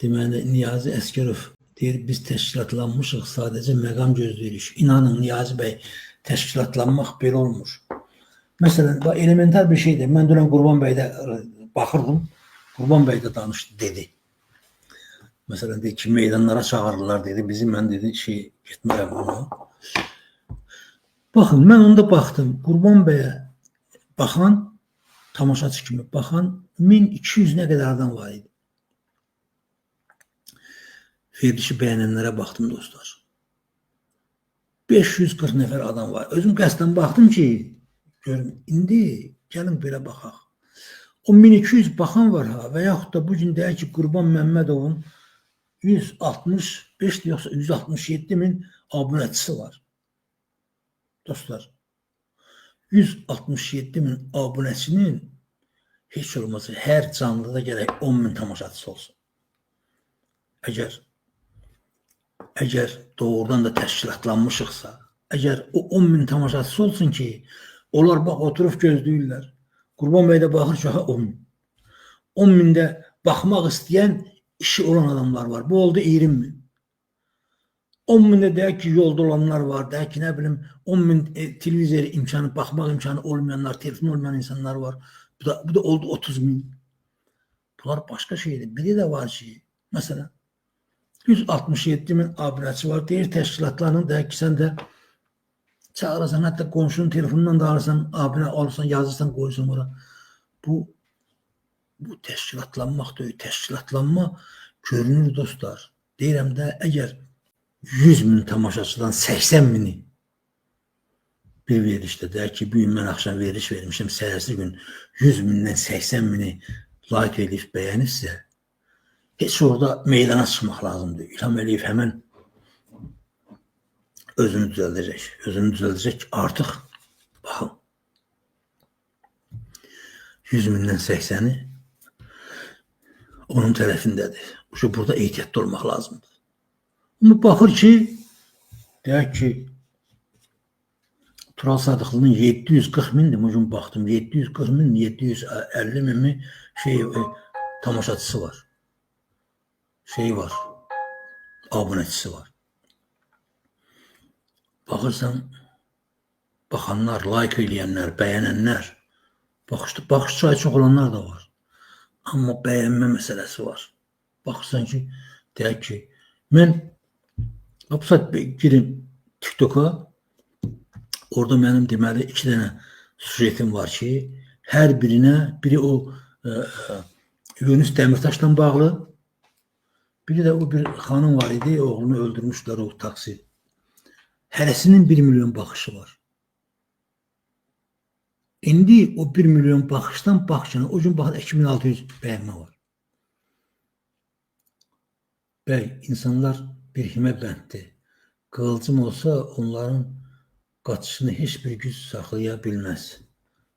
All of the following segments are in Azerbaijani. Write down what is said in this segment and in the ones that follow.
Deməli, Niyazi Əsgərov deyir, biz təşkilatlanmışıq, sadəcə məqam gözləyirik. İnanın, Niyazi bəy, təşkilatlanmaq belə olmur. Məsələn, bax, elementar bir şeydir. Mən dünən Qurban bəydə baxırdım. Qurban bəy də danışdı, dedi. Məsələn, deyir ki, meydanlara çağırırlar, dedi. Bizi, mən dedi, şey, getmərəm ona. Baxın, mən onda baxdım. Qurban bəyə baxan, tamaşaçı kimi baxan 1200 nə qədər adam var idi. Verilişi bəyənənlərə baxdım, dostlar. 540 nəfər adam var. Özüm qəsdən baxdım ki, görüm, indi gəlin belə baxaq. O 1200 baxan var ha, və yaxud da bu gün deyək ki, Qurban Məmmədovun 165 yoxsa 167 min abunəçisi var. Dostlar, 167 min abunəçinin heç olmazsa hər canlıda gərək 10 min tamaşaçısı olsun. Əgər doğrudan da təşkilatlanmışıqsa, əgər o 10 min tamaşaçısı olsun ki, onlar bax oturub gözləyirlər. Qurban bəy də baxır ki, ha 10 min. 10 mində baxmaq istəyən işi olan adamlar var. Bu oldu 20 min. 10 mində deyək ki, yolda olanlar var, deyək ki, nə bilim, 10 min televizor imkanı, baxmaq imkanı olmayanlar, telefon olmayan insanlar var. Bu da oldu 30 min. Bunlar başqa şeydir. Biri də var ki, məsələn, 167 min abunəçi var. Deyir təşkilatlarının, deyək ki, sən də çağırırsan, hətta qonşunun telefonundan da alırsan, abunə olursan, yazırsan, qoyursan ora. Bu təşkilatlanmaq deyil. Təşkilatlanma görünür dostlar. Deyirəm də, əgər 100 min tamaşaçıdan 80 mini bir verilişdə, deyək ki, bu gün mən axşam veriliş vermişəm, səhərsi gün 100 mindən 80 mini like eləyib, bəyənibsə, heç orada meydana çıxmaq lazımdır. İlham Əliyev həmən özünü düzəldəcək. Özünü düzəldəcək ki, artıq baxın, 100 mindən 80-i onun tərəfindədir. Şu burada ehtiyatlı olmaq lazımdır. Amma baxır ki, deyək ki, Tural Sadıqlının 740 mindir, bu gün baxdım, 740 min, 750 min mi şey, tamaşaçısı var. Şey var, abunəçisi var. Baxırsan, baxanlar, like eləyənlər, bəyənənlər, baxış sayı çox olanlar da var. Amma bəyənmə məsələsi var. Baxırsan ki, deyək ki, mən bu saat girin TikToka, orada mənim deməli 2 dənə süjetim var ki, hər birinə, biri o Yunus Dəmirtaşla bağlı, biri də o bir xanım var idi, oğlunu öldürmüşlər o taksi. Hərəsinin 1 milyon baxışı var. İndi o 1 milyon baxışdan baxışına, o gün baxın 2600 bəyənmə var. Bəy, insanlar bir himə bənddir. Qığılcım olsa onların qaçışını heç bir güc saxlaya bilməz.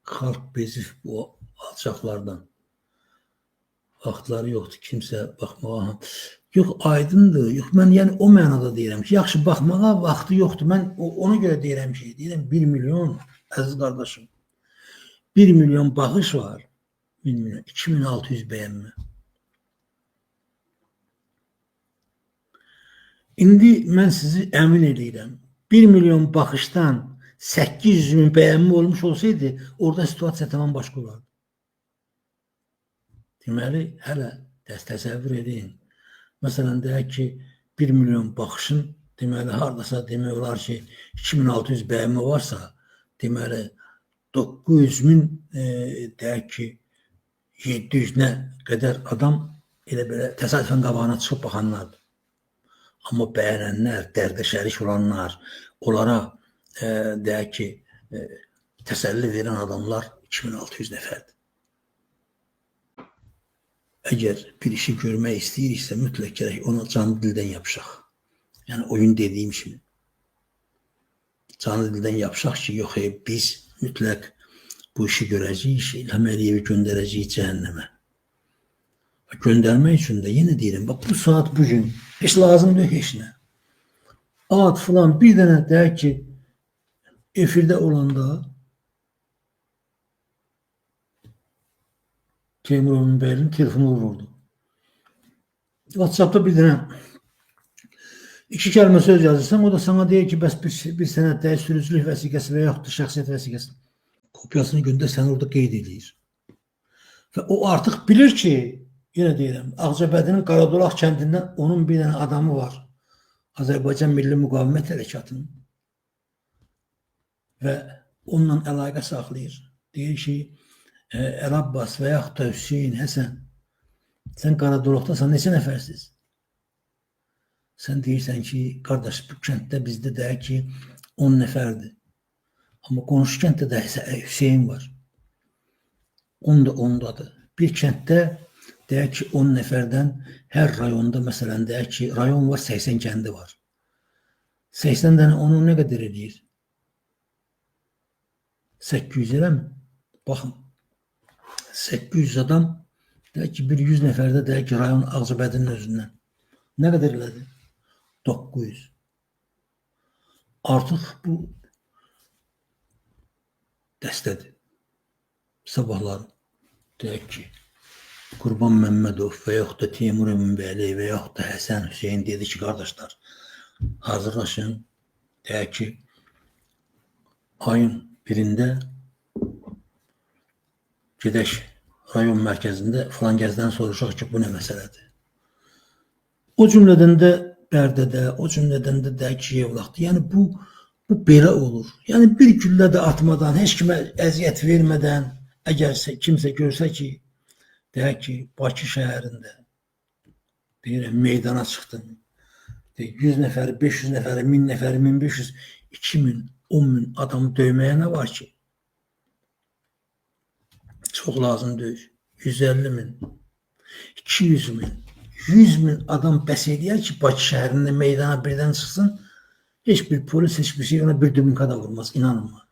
Xalq bezif bu alçaqlardan. Vaxtları yoxdur kimsə baxmağa. Yox, aydındır. Yox, mən yəni o mənada deyirəm ki, yaxşı baxmağa vaxtı yoxdur. Mən ona görə deyirəm ki, deyirəm 1 milyon əziz qardaşım. 1 milyon baxış var. 1 milyon, 2600 bəyənmə. İndi mən sizi əmin eləyirəm. 1 milyon baxışdan 800 min bəyənmə olmuş olsaydı, orada situasiya tamam başqa olardı. Deməli, hələ təsəvvür edin. Məsələn, deyək ki, 1 milyon baxışın, deməli, haradasa demək olar ki, 2600 bəyənmə varsa, deməli, 900 min, deyək ki, 700 nə qədər adam elə belə təsadüfən qabağına çıxıb baxanlardır. Amma bəyənənlər, dərdə şərik olanlar, onlara deyək ki, təsəlli verən adamlar 2600 nəfərdir. Əgər bir işi görmək istəyiriksə, mütləq gərək ona canlı dildən yapışaq. Yəni, oyun dediyim kimi. Canlı dildən yapışaq ki, yox, biz mütləq bu işi görəcəyik, İlham Əliyevi göndərəcəyik cəhənnəmə. Göndərmək üçün də yenə deyirəm, bax bu saat bu gün heç lazım deyil heç nə. Ad filan bir dənə deyək ki, efirdə olanda Teymur Bəylərin telefonu vururdu. WhatsApp-da bir dənə iki kəlmə söz yazırsan, o da sana deyir ki, bəs bir sənəd sürücülük vəsiqəsi və yaxud da şəxsiyyət vəsiqəsi. Kopyasını göndər, səni orada qeyd eləyir. Və o artıq bilir ki, yenə deyirəm, Ağcabədinin Qaradolaq kəndindən onun bir dənə adamı var. Azərbaycan Milli Müqavimət Hərəkatının. Və onunla əlaqə saxlayır. Deyir ki, Əl Abbas və yaxud da Hüseyin, Həsən, sən Qaradolaqdasan, neçə nəfərsiz? Sən deyirsən ki, qardaş, bu kənddə bizdə deyək ki, 10 nəfərdir. Amma qonşu kənddə də Hüseyin var. 10 da ondadır. Bir kənddə deyək ki, 10 nəfərdən hər rayonda, məsələn, deyək ki, rayon var, 80 kəndi var. 80 dənə onu nə qədər eləyir? 800 eləmi? Baxın, 800 adam, deyək ki, bir 100 nəfərdə deyək ki, rayon Ağcabədinin özündən. Nə qədər elədi? 900. Artıq bu dəstədir. Sabahlar deyək ki, Qurban Məmmədov və yaxud da Teymur Eminbəyli və yaxud da Həsən Hüseyin dedi ki, qardaşlar, hazırlaşın, deyək ki, ayın birində gedək rayon mərkəzində filan gəzdən soruşaq ki, bu nə məsələdir? O cümlədən də Bərdədə, o cümlədən də deyək ki, Yevlaxdır. Yəni bu belə olur. Yəni bir güllə də atmadan, heç kimə əziyyət vermədən, əgər kimsə görsə ki, deyək ki, Bakı şəhərində, deyirəm, meydana çıxdın, deyək, 100 nəfəri, 500 nəfəri, 1000 nəfəri, 1500, 2000, 10.000 adamı döyməyə nə var ki? Çox lazım deyil. 150 min, 200 min, 100 min adam bəs eləyər ki, Bakı şəhərində meydana birdən çıxsın, heç bir polis, heç bir şey ona bir dümka da vurmaz, inanın bana.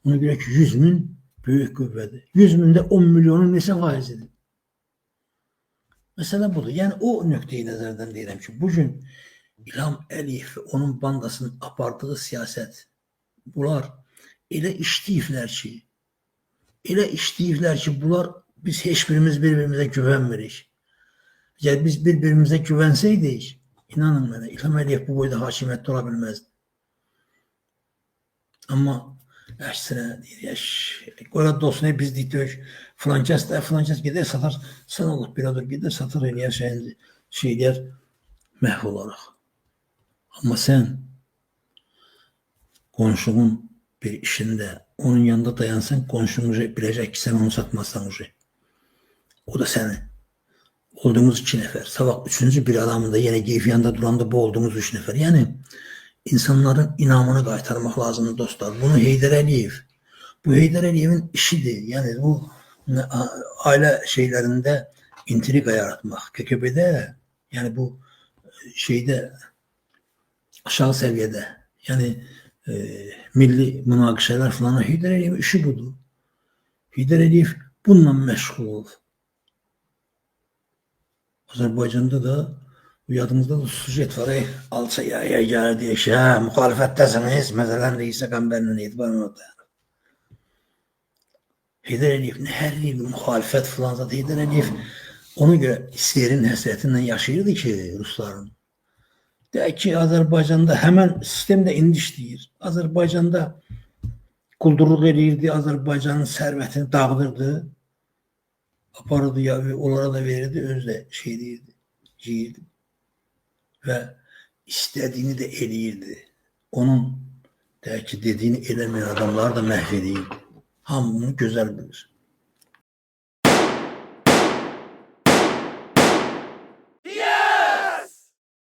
Ona görə ki, 100 min böyük qüvvədir. 100 mində 10 milyonun neçə faizidir? Məsələ budur. Yəni o nöqteyi nəzərdən deyirəm ki, bugün İlham Əliyev və onun bandasının apardığı siyasət, bunlar elə işləyiblər ki, bunlar biz heç birimiz bir-birimizə güvənmirik. Əgər biz bir-birimizə güvənsəydik, inanın mənə, İlham Əliyev bu boyda hakimiyyətdə ola bilməzdi. Amma əksinə deyir, qoyra dostuna biz deyik, filan kəs də, filan kəs gedər, satar, sən Allah bir adır, gedər, satar eləyər, şey eləyər, məhv olaraq. Amma sən qonşunun bir işində onun yanında dayansan, qonşun biləcək ki, sən onu satmazsan uje. O da səni. Olduğumuz 2 nəfər. Sabah üçüncü bir adamın da yenə geyif yanında duranda bu olduğumuz 3 nəfər. Yəni insanların inamını qaytarmaq lazımdır dostlar. Bunu Heydər Əliyev, bu Heydər Əliyevin işidir. Yəni bu ailə şeylərində intriqa yaratmaq. KKB-də, yəni bu şeydə aşağı səviyyədə, yəni milli münaqişələr falan Heydər Əliyevin işi budur. Heydər Əliyev bununla məşğul olub. Azərbaycanda da yadımızda da sujet var, alça yaya gəlir deyir ki, hə, müxalifətdəsiniz, məsələn, İsa Qəmbərlə etibarən orada. Heydər Əliyev nə hər il müxalifət filan zat, Heydər Əliyev ona görə İsverin həsrəti ilə yaşayırdı ki, rusların. Deyək ki, Azərbaycanda həmən sistem də indi işləyir. Azərbaycanda quldurluq eləyirdi, Azərbaycanın sərvətini dağıdırdı, aparırdı ya onlara da verirdi, özü də şey deyirdi, yeyirdi. Və istədiyini də eləyirdi. Onun deyək ki, dediyini eləməyən adamları da məhv eləyirdi. Hamı bunu gözəl bilir.